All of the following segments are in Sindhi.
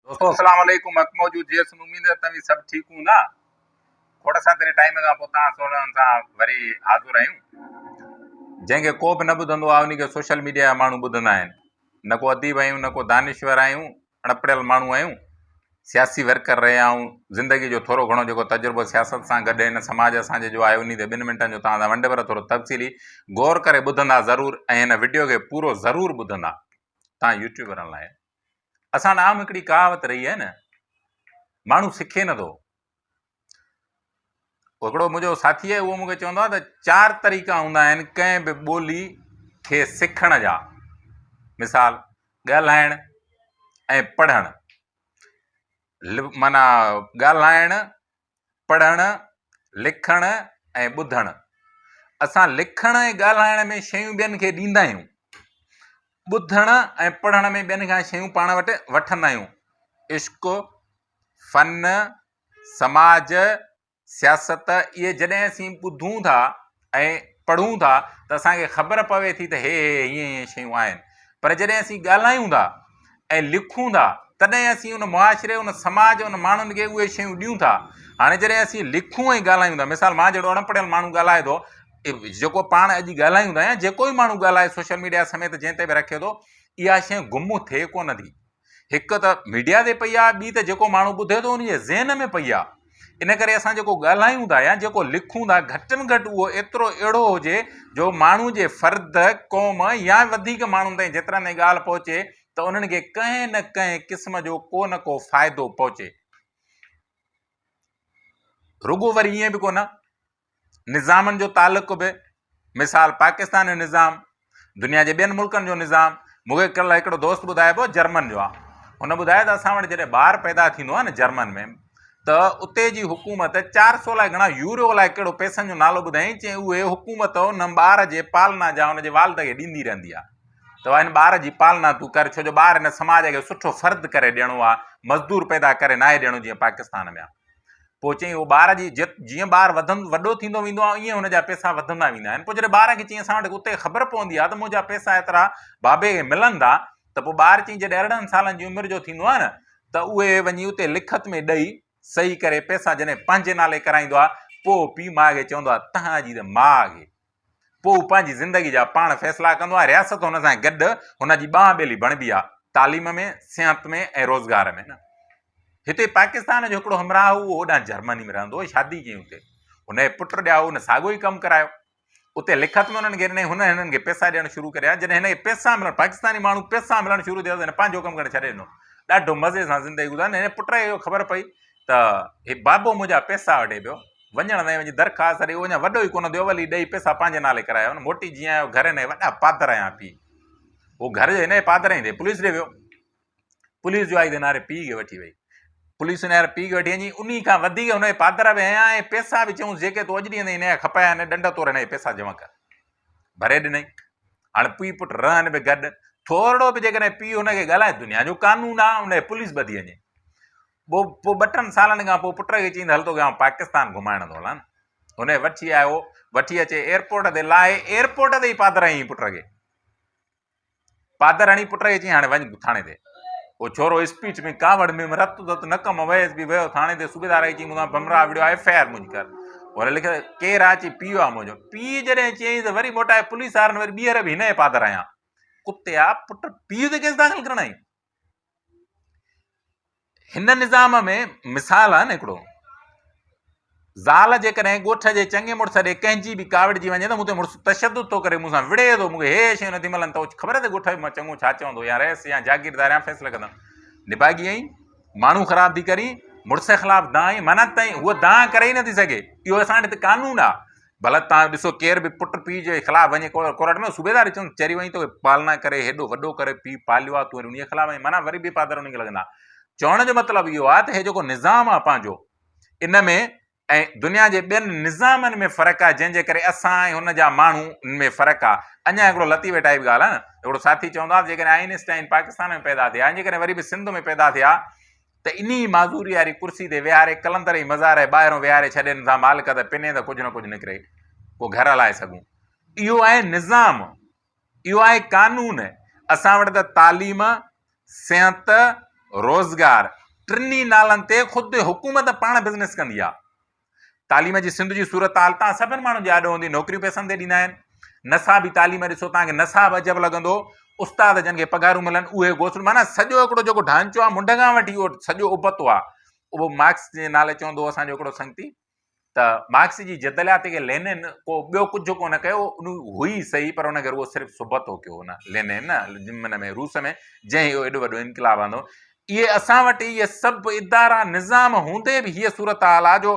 دوستو اسلام عليڪم حق موجود جي سن اميد ته توهين سڀ ٺيڪ هوندا کوڙ سان تيري ٽائيم کان پوء توهان سهڻن سان وري حاضر آهيون جنهن کي ڪو به نه ٻڌندو آهي ان کي سوشل ميڊيا جا ماڻهو ٻڌندا آهن نه ڪو اديب آهيون نه ڪو دانشور آهيون اڻپڙهيل ماڻهو آهيون سياسي ورڪر رهيا آهيون زندگي جو ٿورو گهڻو جيڪو تجربو سياست سان گڏ هن سماج اسان جي جو آهي ان تي ٻن منٽن جو توهان سان ونڊ پر ٿورو تفصيلي غور ڪري ٻڌندا ضرور ۽ هن وڊيو کي پورو ضرور ٻڌندا توهان يوٽيوبرن لاء اسان وٽ عام هڪڙي ڪهاوت رهي آهي نه ماڻهو سکي نٿو هڪڙو منهنجو ساٿي آهي اهو مونکي چوندو آهي ته چار طريقا هوندا آهن ڪنهن به ٻولي کي سکڻ جا مثال ڳالهائڻ ۽ پڙهڻ معنيٰ ڳالهائڻ پڙهڻ، لکڻ ۽ ٻڌڻ. اسان لکڻ ۽ ڳالهائڻ ۾ شيون ٻين کي ڏيندا آهيون. ٻڌڻ ۽ پڙهڻ ۾ ٻين کان شيون پاڻ وٽ وٺندا آهيون. عشق، فن، سماج، سياست اهي جڏهن اسين ٻڌون ٿا ۽ پڙهون ٿا ته اسان کي خبر پوي ٿي ته هي هي هيئن هيئن شيون آهن پر جڏهن اسين ڳالهايون ٿا ۽ لکون ٿا تڏهن اسين ان معاشري ان سماج ان ماڻهن کي اهي شيون ڏيون ٿا هاڻي جڏهن اسين لکون ۽ ڳالهايون ٿا مثال مان جهڙو اڻ پڙهيل ماڻهو ڳالهائي ٿو جيڪو پاڻ اڄ ڳالهايون ٿا يا جيڪو به ماڻهو ڳالهائي سوشل ميڊيا سميت جنهن تي به رکي ٿو اها شيء گم ٿئي ڪونه ٿي هڪ ته ميڊيا تي پئي آهي ٻي ته جيڪو ماڻهو ٻڌي ٿو ان جي ذهن ۾ پئي آهي ان ڪري اسان جيڪو ڳالهايون ٿا يا جيڪو لکون ٿا گهٽ ۾ گهٽ اهو ايترو اهڙو هجي جو ماڻهو جي فرد قوم يا وڌيڪ ماڻهن تائين جيترا تائين ڳالهه پهچي ته انهن کي ڪنهن نه ڪنهن قسم جو ڪو نه ڪو فائدو پهچي رڳو وري ائين به ڪونه نظامن جو تعلق به مثال پاڪستان جو نظام دنيا جي ٻين ملڪن جو نظام مون کي ڪلهه هڪڙو دوست ٻڌايو پيو جرمن جو آهي هن ٻڌايو ته اسان وٽ جڏهن ٻار پيدا ٿيندو آهي نه جرمن ۾ ته اتي جي حڪومت 400 لاء گهڻا يورو لاء ڪهڙو پئسن جو نالو ٻڌائين چي اهي حڪومت ان ٻار جي پالنا جا ان جي والد کي ڏيندي رهندي آهي ته هن ٻار جي پالنا تون ڪر ڇو جو ٻار هن سماج کي سٺو فرد ڪري ڏيڻو آهي مزدور پيدا ڪري ناهي ڏيڻو جيئن پاڪستان ۾ آهي پوء چيائين اهو ٻار جي جيئن ٻار وڌند وڏو ٿيندو ويندو آهي ائين هن جا پئسا وڌندا ويندا آهن پوء جڏهن ٻار کي چيائين اسان وٽ اتي خبر پوندي آهي ته منهنجا پئسا ايترا بابي کي ملن ٿا ته پوء ٻار چيائين جڏهن 18 سالن جي عمر جو ٿيندو آهي نه ته اهي وڃي اتي لکت ۾ ڏئي صحيح ڪري پئسا جڏهن پنهنجي نالي ڪرائيندو آهي پوء پيء ماء کي چوندو آهي تهان جي ته ماء کي پوء هو پنهنجي زندگي جا پاڻ فيصلا ڪندو آهي، رياست هن سان گڏ هن جي ٻانهن ٻيلي بڻبي آهي، تعليم ۾، صحت ۾ ۽ روزگار ۾ نه. هتي پاڪستان جو هڪڙو همراهه هو، اهو هوڏانهن جرمني ۾ رهندو هو، شادي ڪيائين اتي. هن جي پٽ ڄائو، هن ساڳيو ئي ڪم ڪرايو. اتي لکت ۾ انهن کي ڏنائين، هن هنن کي پئسا ڏيڻ شروع ڪريا. جڏهن هن کي پئسا ملڻ، پاڪستاني ماڻهو پئسا ملڻ شروع ٿيا ته هن پنهنجو ڪم ڪرڻ ڇڏي ڏنو. ڏاڍو مزي سان زندگي گذاري. هن پٽ کي اهو خبر پئي ته هي بابو منهنجا پئسا وٺي پيو. وڃڻ تائين وڃي درخواست ڏئي، اهو اڃا وڏو ئي ڪونه ٿيو، ولي ڏئي پئسا پنهنجي نالي ڪرايا. هن موٽي جيئن آيو گهر هن کي وڏا پادر هنيا پيء. هو گهر جي هن کي پادر هنئي ٿي پوليس ڏي ويو. پوليس جو آئي ته ناري پيء کي وٺي وئي. پوليس ناري پيء کي وٺي وڃي انهي کان وڌيڪ هن کي پادر به هنيا ۽ پئسا به چيائونس جيڪي تو اڄ ڏينهن تائين هن جا کپايا آهن ڏنڊ طور هن کي پئسا جمع ڪر. ڀري ڏنائين. هاڻي پيء پٽ رهن به گڏ. ٿورڙو به جيڪڏهن پيء هن کي ڳالهائي دنيا جو قانون آ ان کي پوليس ٻڌي وڃي. پوء پوء ٻه ٽن سالن کان پوء پٽ کي چيائين ته هل توکي آئون پاڪستان گهمائڻ ٿو هلان. هن کي وٺي آيو، وٺي اچي ايئرپورٽ تي لاهي ايئرپورٽ تي ئي پادر هنئي پٽ کي. پادر هڻي پٽ کي چيائين هاڻي وڃ ٿاڻي تي. اهو ڇورو اسپيچ ۾ ڪاوڙ ۾ رت ڌت نڪ مان وهيس به ويو ٿاڻي تي صوبيدار کي چيائين مون سان ڀمرا وڙهيو ايف I R منهنجي ڪر. هن لکيو ڪير آ؟ چي پيء آ منهنجو. پيء جڏهن چيائين ته وري موٽائي پوليس وارن وري ٻيهر به هن کي پادر هنيا. ڪتي آ پٽ پيء تي ڪيس داخل ڪرڻ آئين. هن نظام ۾ مثال آهي نه هڪڙو زال جيڪڏهن ڳوٺ جي چڱي مڙس ڏي ڪنهن جي به ڪاوڙجي وڃي ته مون تي مڙس تشدد ٿو ڪري مون سان وڙهي ٿو مون کي هي شيون نٿي ملن ته خبر اٿئي ڳوٺ مان چڱو ڇا چوندو يا رئيس يا جاگيردار يا فيصلو ڪندو نڀاڳي آهين ماڻهو خراب ٿي ڪرين مڙس خلاف دانهن معنيٰ تائين هوء دانهن ڪري ئي نٿي سگهي اهو اسان وٽ قانون آهي ڀلا توهان ڏسو ڪير به پٽ پيء جي خلاف وڃي ڪورٽ ۾ صوبيدار چون چري وڃي توکي پالنا ڪري هيڏو وڏو ڪري پيء پاليو آ تون وري انهي خلاف وڃي معنيٰ وري به پادر انهي کي لڳندا چوڻ جو مطلب اهو آ ته هي جيڪو نظام آ پنهنجو ان ۾ ۽ دنيا جي ٻين نظامن ۾ فرق آ جنهن جي ڪري اسان ۽ هن جا ماڻهو ان ۾ فرق آ اڃا هڪڙو لطيفي ٽائيپ ڳالهه آ نه هڪڙو ساٿي چوندو آ جيڪڏهن آئنسٽائن پاڪستان ۾ پيدا ٿيا ۽ جيڪڏهن وري به سنڌ ۾ پيدا ٿيا ته انهيء معذوريء واري ڪرسي تي ويهاري قلندر جي مزار جي ٻاهرون ويهاري ڇڏين ٿا مالڪ ته پني ته ڪجهه نه ڪجهه نڪري ڪو گهر هلائي سگهون. اهو آهي نظام، اهو آهي قانون. اسان وٽ ته تعليم، صحت، روزگار، ٽنهي نالن تي خود حڪومت پاڻ بزنس ڪندي آهي. تعليم جي سنڌ جي صورتحال تان سڀن ماڻهن جي آڏو هوندي، نوڪريون پئسن تي ڏيندا آهن. نصابي تعليم ڏسو تان کي نصاب عجب لڳندو، استاد جن کي پگهارون ملن اهي گوسڙ، معنيٰ سڄو هڪڙو جيڪو ڍانچو آهي منڍ کان وٺي اهو سڄو ابتو آهي. اهو مارڪس جي نالي چوندو هو اسان جو هڪڙو سنگتي ته مارڪس جي جدليات کي لينن ڪو ٻيو ڪجهه ڪونه ڪيو، ان هئي صحيح پر ان کي رڳو صرف سبتو ڪيو ان لينن نه ۾ روس ۾ جنهن اهو ايڏو وڏو انقلاب آندو. اهي اسان وٽ اهي سڀ ادارا نظام هوندي به هيء صورتحال آ جو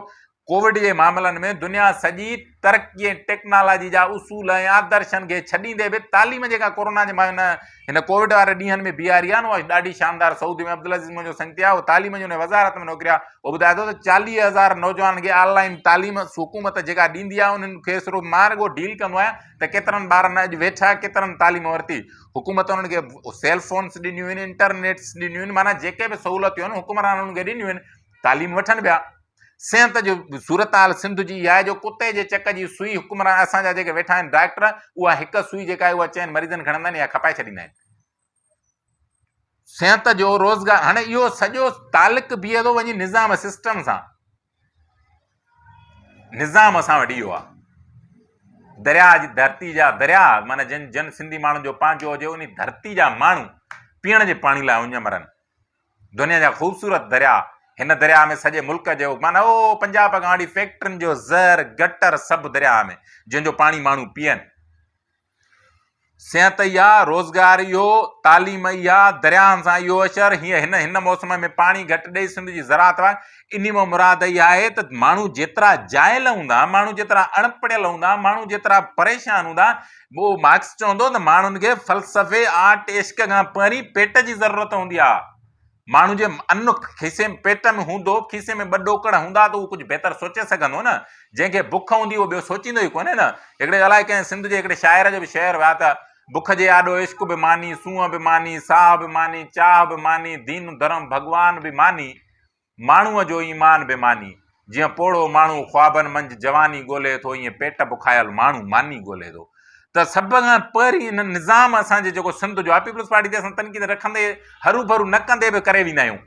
ڪووڊ جي معاملن ۾ دنيا سڄي ترقي ۽ ٽيڪنالاجي جا اصول ۽ آدرشن کي ڇڏيندي به تعليم جيڪا ڪورونا جي هن هن ڪووڊ واري ڏينهن ۾ بيهاري آ نه اها ڏاڍي شاندار سعودي ۾ عبدالعزيز منهنجو سنگتي آ اهو تعليم جي ان وزارت ۾ نوڪري آ اهو ٻڌائي ٿو ته 40000 نوجوانن کي آن لائين تعليم حڪومت جيڪا ڏيندي آ انهن کي صرف مان رڳو ڊيل ڪندو آهيان ته ڪيترن ٻارن اڄ ويٺا ڪيترن تعليم ورتي حڪومت انهن کي سيل فونس ڏنيون آهن انٽرنيٽس ڏنيون آهن معنيٰ جيڪي به سهولتيون آهن حڪمرانن انهن کي ڏنيون آهن تعليم وٺن پيا صحت جو صورتحال سنڌ جي اها آهي جو ڪتي جي چڪ جي سوئي حڪمران اسان جا جيڪي ويٺا آهن ڊاڪٽر اها هڪ سوئي جيڪا آهي اها چئن مريضن کڻندا آهن يا کپائي ڇڏيندا آهن صحت جو روزگار هاڻي اهو سڄو تعلق بيهي ٿو وڃي نظام سسٽم سان نظام اسان وٽ اهو آهي درياء جي ڌرتي جا درياء معنی جن جن سنڌي ماڻهن جو پنهنجو هجي ان ڌرتي جا ماڻهو پيئڻ جي پاڻي لاء اڃ مرن دنيا جا خوبصورت درياء هن درياء ۾ سڄي ملڪ جو معنی او پنجاب کان وٺي فيڪٽرين جو زهر گٽر سڀ درياء ۾ جنهن جو پاڻي ماڻهو پيئن صحت اها، روزگار اهو، تعليم اها، درياهن سان اهو اشر، هيء هن هن موسم ۾ پاڻي گهٽ ڏئي سنڌ جي زراعت تباهه، انهي مان مراد اها آهي ته ماڻهو جيترا جاهل هوندا، ماڻهو جيترا اڻپڙهيل هوندا، ماڻهو جيترا پريشان هوندا، اهو مارڪس چوندو ته ماڻهن کي فلسفي، آرٽ، عشق کان پهرين پيٽ جي ضرورت هوندي آهي. ماڻهو جي ان کيسي ۾ پيٽ ۾ هوندو، کيسي ۾ ٻه ڏوڪڙ هوندا ته اهو ڪجهه بهتر سوچي سگهندو نه. جنهن کي بک هوندي اهو ٻيو سوچيندو ئي ڪونهي نه. هڪڙي الائي ڪنهن سنڌ جي هڪڙي شاعر جو به شعر هيا ته بک جي آڏو عشق به ماني، سونهن به ماني، ساهه به ماني، چاهه به ماني، دين ڌرم ڀڳوان به ماني، ماڻهوء جو ايمان به ماني. جيئن پوڙهو ماڻهو خوابن منجهه جواني ڳولي ٿو ائين پيٽ بکايل ماڻهو ماني ڳولي ٿو. ته سڀ کان پهرين ان نظام اسان جي جيڪو سنڌ جو آهي پيپلز پارٽي تي اسان تنقيد رکندي هروڀرو نه ڪندي به ڪري ويندا آهيون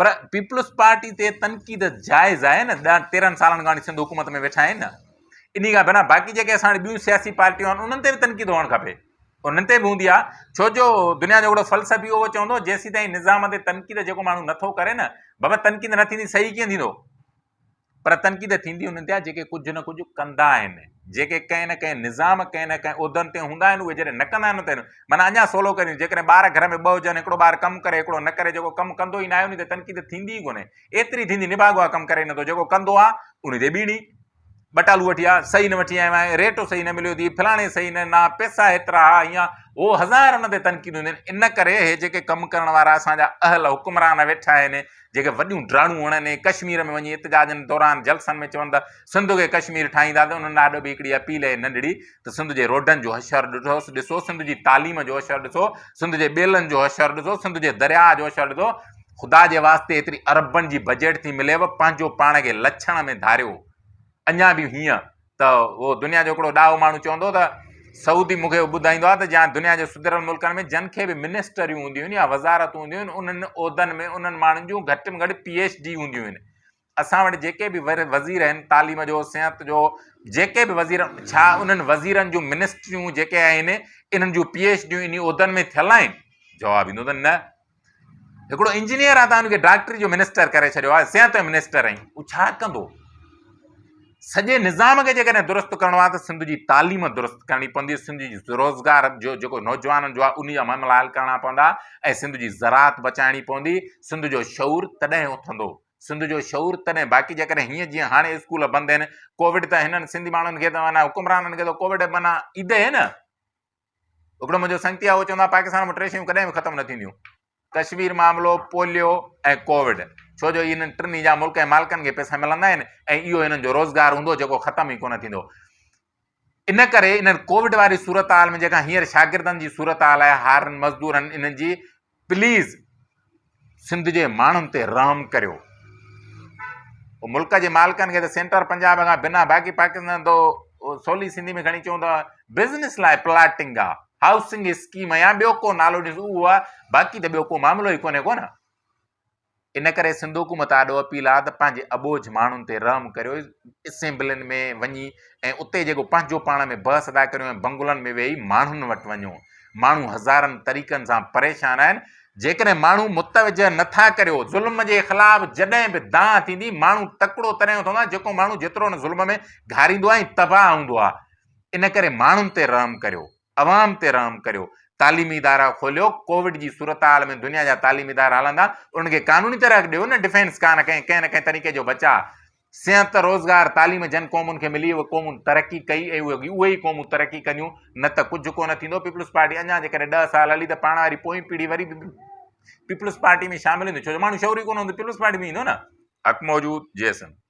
پر پيپلز پارٽي تي تنقيد جائز آهي نه 10 13 سالن کان سنڌ حڪومت ۾ ويٺا آهن نه انهي کان بنا باقي جيڪي اسان وٽ ٻيون سياسي پارٽيون آهن انهن تي به تنقيد هئڻ کپي انهن تي به هوندي آهي ڇو جو دنيا جو هڪڙو فلسفي اهو چوندو جيسين تائين نظام تي تنقيد جيڪو ماڻهو نٿو ڪري نه بابا تنقيد نه ٿيندي صحيح ڪيئن ٿيندو پر تنقيد ٿيندي انهن تي آهي جيڪي ڪجهه نه ڪجهه ڪندا آهن جيڪي ڪنهن نه ڪنهن نظام ڪنهن نه ڪنهن عهدن تي هوندا آهن اهي جڏهن نه ڪندا آهن ته معنيٰ اڃا سولو ڪريون جيڪڏهن ٻار گهر ۾ ٻه هجن هڪڙو ٻار ڪم ڪري هڪڙو نه ڪري جيڪو ڪم ڪندو ئي نه آهي ان تي تنقيد ٿيندي ئي ڪونهي ايتري ٿيندي نڀاڳو آهي ڪم ڪري نٿو جيڪو ڪندو آهي ان تي ٻيڻي ٻٽالو وٺي آ صحيح نه وٺي آيو آهين ريٽ صحيح نه مليو ٿي فلاڻي صحيح نه نه پيسا هيترا ها هيئن هو هزار ان تي تنقيدون هونديون آهن ان ڪري هي جيڪي ڪم ڪرڻ وارا اسان جا اهل حڪمران ويٺا آهن جيڪي وڏيون ڊاڙون هڻن ڪشمير ۾ وڃي احتجاجن دوران جلسن ۾ چون ته سنڌ کي ڪشمير ٺاهيندا ته انهن آڏو به هڪڙي اپيل آهي ننڍڙي ته سنڌ جي روڊن جو حشر ڏٺو ڏسو سنڌ جي تعليم جو حشر ڏسو سنڌ جي ٻيلن جو حشر ڏسو سنڌ جي درياهه جو حشر ڏسو خدا جي واسطي ايتري اربن جي بجيٽ ٿي مليو پنهنجو پاڻ کي لڇڻ ۾ ڌاريو اڃا به هيئن ته اهو دنيا جو هڪڙو ڏاهو ماڻهو چوندو ته سعودي مون کي ٻڌائيندو آهي ته جا دنيا جي سڌريل ملڪن ۾ جن کي به منسٽريون هونديون آهن يا وزارتون هونديون آهن انهن عهدن ۾ انهن ماڻهن جون گهٽ ۾ گهٽ پي ايڇ ڊي هونديون آهن اسان وٽ جيڪي به وزير آهن تعليم جو صحت جو جيڪي به وزير ڇا انهن وزيرن جون منسٽريون جيڪي آهن انهن جون پي ايڇ ڊيون انهي عهدن ۾ ٿيل آهن جواب ايندو ته نه هڪڙو انجنيئر آ تان ان کي ڊاڪٽري جو منسٽر ڪري ڇڏيو آهي صحت جو منسٽر آهين هو ڇا ڪندو سڄي نظام کي جيڪڏهن درست ڪرڻو آهي ته سنڌ جي تعليم درست ڪرڻي پوندي سنڌ جي روزگار جو جيڪو نوجوانن جو آهي ان جا معاملا حل ڪرڻا پوندا ۽ سنڌ جي زراعت بچائڻي پوندي سنڌ جو شعور تڏهن اٿندو سنڌ جو شعور تڏهن باقي جيڪڏهن هيئن جيئن هاڻي اسڪول بند آهن ڪووڊ ته هنن سنڌي ماڻهن کي ته معنيٰ حڪمرانن کي ته ڪووڊ معنيٰ عيد آهي نه هڪڙو منهنجو سنگتي آهي اهو چوندو آهي پاڪستان ۾ ٽي شيون ڪڏهن به ختم نه ٿينديون ڪشمير معاملو پوليو ۽ ڪووڊ ڇو جو انهن ٽنهي جا ملڪ ۽ مالڪن کي پئسا ملندا آهن ۽ اهو هنن جو روزگار هوندو جيڪو ختم ئي ڪونه ٿيندو ان ڪري انهن ڪووڊ واري صورتحال ۾ جيڪا هينئر شاگردن جي صورتحال آهي هارن مزدورن انهن جي پليز سنڌ جي ماڻهن تي رحم ڪريو. ملڪ جي مالڪن کي ته سينٽر پنجاب کان بنا باقي پاڪستان تو سولي سنڌي ۾ کڻي چون ته بزنس لاء پلاٽنگ آ هائوسنگ اسڪيم يا ٻيو ڪو نالو ڏس اهو آ باقي ته ٻيو ڪو معاملو ئي ڪونهي ڪو نه. ان ڪري سنڌ حڪومت آڏو اپيل آ ته پنهنجي اٻوجهه ماڻهن تي رحم ڪريو، اسيمبلين ۾ وڃي ۽ اتي جيڪو پنهنجو پاڻ ۾ بحث ادا ڪريو ۽ بنگلن ۾ ويهي ماڻهن وٽ وڃو. ماڻهو هزارن طريقن سان پريشان آهن، جيڪڏهن ماڻهو متوجهه نه ٿا ڪريو، ظلم جي خلاف جڏهن به دانهن ٿيندي، ماڻهو تڪڙو تڏهن اٿندو آهي جيڪو ماڻهو جيترو ان ظلم ۾ گهاريندو آهي ۽ تباهه هوندو آهي. ان ڪري ماڻهن تي رحم ڪريو، عوام تي رحم ڪريو، تعليمي ادارا کوليو، ڪووڊ جي صورتحال ۾ دنيا جا تعليمي ادارا هلندا، انهن کي قانوني طرح ڏيو نه ڊفينس ڪا نه ڪنهن ڪنهن نه ڪنهن طريقي جو بچاء. صحت، روزگار، تعليم جن قومن کي ملي اهي قومن ترقي ڪئي ۽ اهي اهي ئي قومون ترقي ڪنديون نه ته ڪجهه ڪونه ٿيندو. پيپلز پارٽي اڃا جيڪڏهن ڏهه سال هلي ته پاڻ واري پوئين پيڙهي وري به پيپلز پارٽي ۾ شامل هوندي ڇو جو ماڻهو شعور ئي ڪونه هوندو پيپلز پارٽي ۾ ايندو نه. حق موجود جي سنڌ.